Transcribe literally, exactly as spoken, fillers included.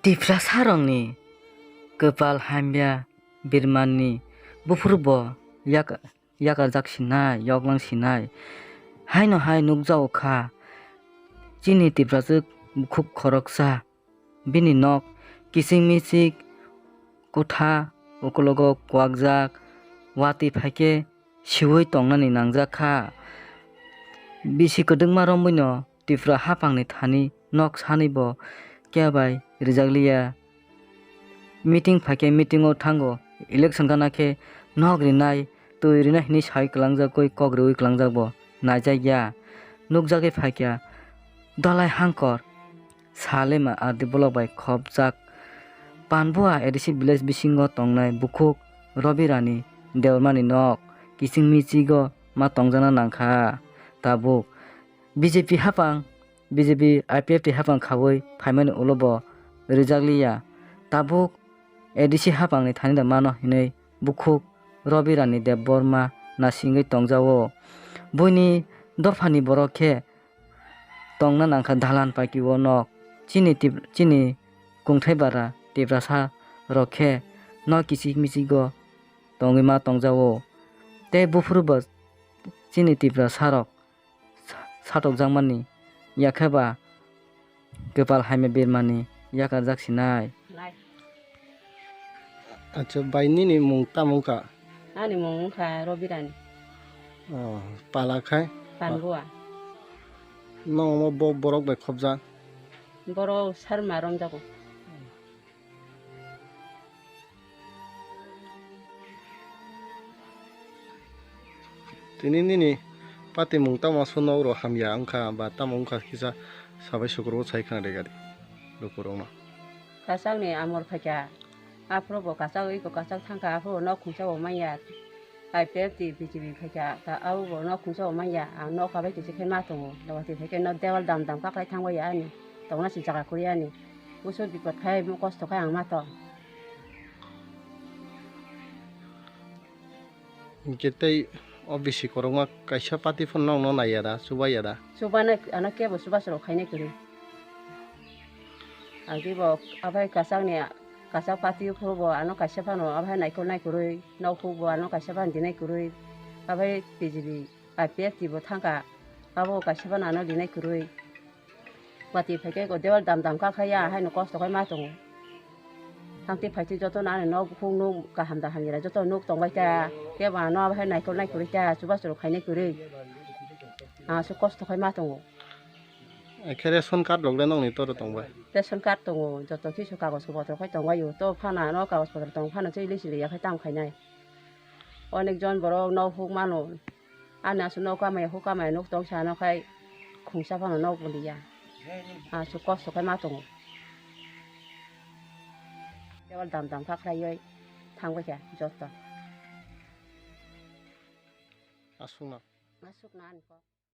Tiprasarokni kwpal hamya birmani buphuru bo yak-, yakarjak sinai, yoklang sinai. Haino hai nukjago kha, chini Tipraswk bukhuk khoroksa. Bini nok kiching michik, kotha ukologo kwakjak, watwi phaikhe siui tongnani nangjak kha. Bisi kwdwkma romwino Tripura haphangni thani nok sanwi bo khe bai rijak liya. Meeting phaikhe meeting o thango, election gana khe nok rinai, twi rinai hinwi sai kwlangjagwi kok riui kwlangjak bo naijak ya. Nukjagwi phaikha Dolai Hangkor, Salema R D block bai khopjak Panbua A D C village bisingo tongnai bukhuk Robi Rani Debbarmani nok kiching michigo ma tongjakna nangkha tabuk. B J P haphang, B J P I P F T haphang khaui phaimani ulo bo rijak liya. Tabuk A D C haphangni thani da mano hinwi bukhuk Robi Rani Debbarma nasingwi tongjao. Buini dophani borok khe tongna nangkha dalan paikio nok. Chini Tip-, chini kungthai bara Tiprasa rok khe nok kichik michigo tongwi ma tongjao. Tei buphuru bo chini Tiprasa rok sa-, satokjakmani, yakhe ba kwpal hamya birmani yakarjak sinai. Acha, bai nini mung tamo wngkha? Ani mung wngkha Robirani. Oh, pala khai? Panbua. Nong omo bo borok bai khopjak? Borok Sarma romjago. Tini nini patimung tamo aswk nok rok hamya wngkha ba tamo wngkha kisa sabai sukurgo sai khna de gari lukurokno. Kachakni amor phaikha, aphuru bo kachak iko kachak thangkha, aphuru bo nok khungsa bo manya. I P F T B J P phaikha, ta abo bo nok khungsa bo manya, ang nok kabai kisa khe ma tongo, lawati phaikhe nok dewal dam dam kakhwlai thangbai ya ani, tongna se jaga kwrwi ani. Busu bipot khai, kosto khai ang ma tong. Hinkhe tei o bisi kwrwngma kaisa party phano nokno naiya da, chubaia da? Chubana ano kebo chubachu rok khainai kwrwi. Agi bo abai kachakni, kachak party phuru bo ano kaisa phano abai naikolnai kwrwi, nok huk bo ano kaisa phano dinai kwrwi, abai B J P, I P F T bo thangkha, abo kaisa phano ano dinai kwrwi. Watwi phaikhe dewal dam dam kakhaiya, haino kosto khai ma tongo. Thangtwi phaitwi jotono ani nok huk nuk kaham da hamya joto nuk tongbai ta, kebo ano abo hai naikol naikolwi ta, chubachu rok khainai kwrwi. Aswk kosto khai ma tongo. Khe ration card rok le nokni toro tongbai? Ration card tongo, joto kisu kagoj potro khai tongbaio. To phano ano kagoj potro tong phano chwi lisi liya khai tamo khainai. Onek jon borok nok huk mano. Ani aswk nok kamaya huk kamaya nuk tong sano khai khungsa phano nok bo liya. Aswk kosto khai ma tongo. Tebol dam dam kha khlaiwi thangbai kha joto. Aswkno. Aswkno ani kok.